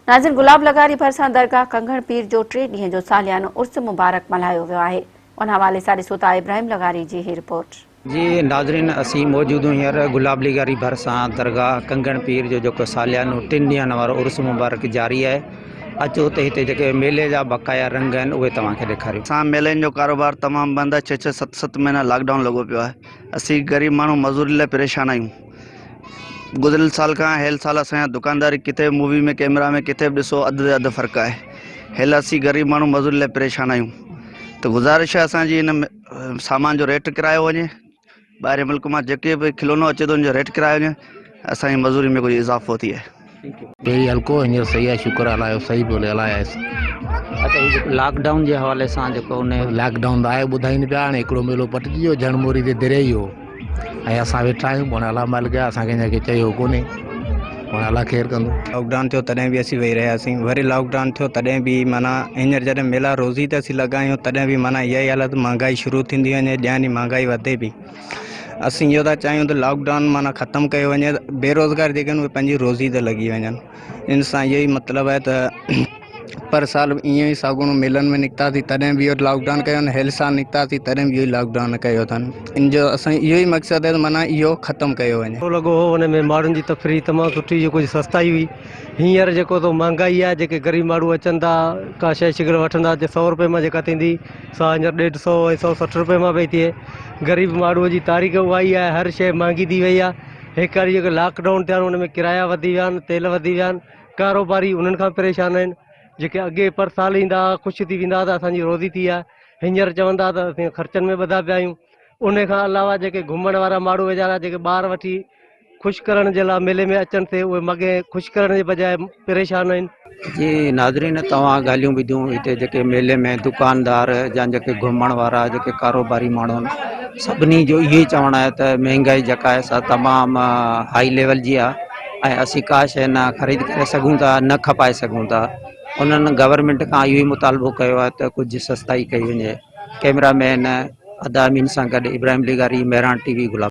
ناظرين گلاب لغاري ڀرسان درگاهه ڪنگڻ پير جو ٽي ڏينهن جو ساليانو عرس مبارڪ ملهايو ويو آهي ان حوالي سان ڏسو ٿا ابراهيم لغاري جي هي رپورٽ. جي ناظرين اسين موجود آهيون هينئر گلاب لغاري ڀرسان درگاهه ڪنگڻ پير جو جيڪو ساليانو ٽن ڏينهن وارو عرس مبارڪ جاري آهي اچو ته هتي جيڪي ميلي جا بقايا رنگ آهن اهي توهان کي ڏيکاريون. اسان ميلن جو ڪاروبار تمام بند آهي ڇهه ڇهه ست ست مهينا لاڪ ڊائون لڳو پيو آهي اسين غريب ماڻهو مزوري لاء پريشان آهيون. گذريل سال کان هيل سال اسان جا دڪانداري ڪٿي به مووي ۾ ڪيمرا ۾ ڪٿي به ڏسو اڌ تي اڌ فرق آهي هيل اسين غريب ماڻهو مزوري لاء پريشان آهيون ته گذارش آهي اسان جي هن سامان جو ريٽ ڪرايو وڃي ٻاهرين ملڪ مان جيڪي به کلونو اچي ٿو ان جو ريٽ ڪرايو وڃي اسان جي مزوري ۾ ڪجهه اضافو ٿئي. پهرين هلڪو هو هينئر صحيح آهي شڪر الله جو صحيح پيو هلي الائي آهي. اچا هي جيڪو لاڪ ڊائون جي حوالي سان جيڪو ان لاڪ ڊائون ته آهي ٻڌائين پيا هاڻي هڪڙو ميلو پٽجي ويو جهڻ موري تي دريا ئي هو ۽ اسان ويٺا آهيون پوء هاڻي الله مالڪ آهي اسان کي اڃا ڪنهن چيو ڪونهي پوء هاڻي الله خير ڪندو. لاڪ ڊائون ٿيو تڏهن به اسين ويهي رهياسين وري لاڪ ڊائون ٿيو تڏهن به معنيٰ هينئر جڏهن ميلا روزي تي اسين لڳا آهيون تڏهن به معنيٰ اها ئي حالت مهانگائي شروع ٿيندي وڃي ڏينهن ڏينهن مهانگائي وڌي پئي. اسين اهو ٿا چاهيون ته لاڪ ڊائون معنيٰ ختم ڪيو وڃي ته بيروزگار جيڪي آهن اهي پنهنجي روزي تي لڳي وڃن ان سان اهو ئي مطلب آهي ته پر سال ائين ئي ساڳڻو ميلن ۾ نڪتاسين تڏهن به اهو لاڪ ڊائون ڪيو هيل سال نڪتاسين تڏهن به اهو ئي لاڪ ڊائون ڪيو اٿن ان جو اسان اهو ئي مقصد آهي ته معنيٰ اهو ختم ڪيو وڃي. سٺو لڳو هو ان ۾ ماڻهن جي تفريح تمام سٺي هئي ڪجهه سستائي هئي هينئر جيڪو سو مهانگائي آهي جيڪي غريب ماڻهو اچن ٿا ڪا شيء شگر وٺندا جي سو روپئي مان جيڪا ٿيندي سا هينئر ڏيڍ سو ۽ 160 روپئي مان پئي ٿئي. غريب ماڻهوء جي تاريخ اها ئي آهي، هر شيء مهانگي ٿي وئي آهي. هيڪاري جيڪو لاڪ ڊائون ٿيا آهن ان ۾ ڪرايا وڌي ويا آهن، تيل وڌي ويا آهن، ڪاروباري انهن کان پريشان آهن. جيڪي اڳي پر سال ايندا هئا خوش ٿي ويندا هئا ته اسان جي روزي ٿي آهي، هينئر چون ٿا ته اسين خرچن ۾ ٻڌا پيا آهيون. ان کان علاوه جيڪي گهمڻ وارا ماڻهو ويچارا جيڪي ٻار وٺي خوش ڪرڻ جي لاء ميلي ۾ اچن ٿي اهي مڳين خوش ڪرڻ جي بجاء پريشان آهن. جي ناظرين توهان ڳالهيون ٻڌيون هتي جيڪي ميلي ۾ دڪاندار يا جيڪي گهمڻ وارا جيڪي ڪاروباري ماڻهو آهن سڀني جو اهو ئي چوڻ آهي ته مهنگائي جيڪا آهي سا تمام هائي ليول جي آهي ۽ اسين ڪا شيء نه خريد ڪري سگهون ٿا نه کپائي سگهون ٿا انهن گورنمينٽ کان اهو ئي مطالبو ڪيو آهي ته ڪجهه سستائي ڪئي وڃي ڪئميرا مين ادا امين سان گڏ ابراهيم لغاري مهراڻ ٽي وي گلاب.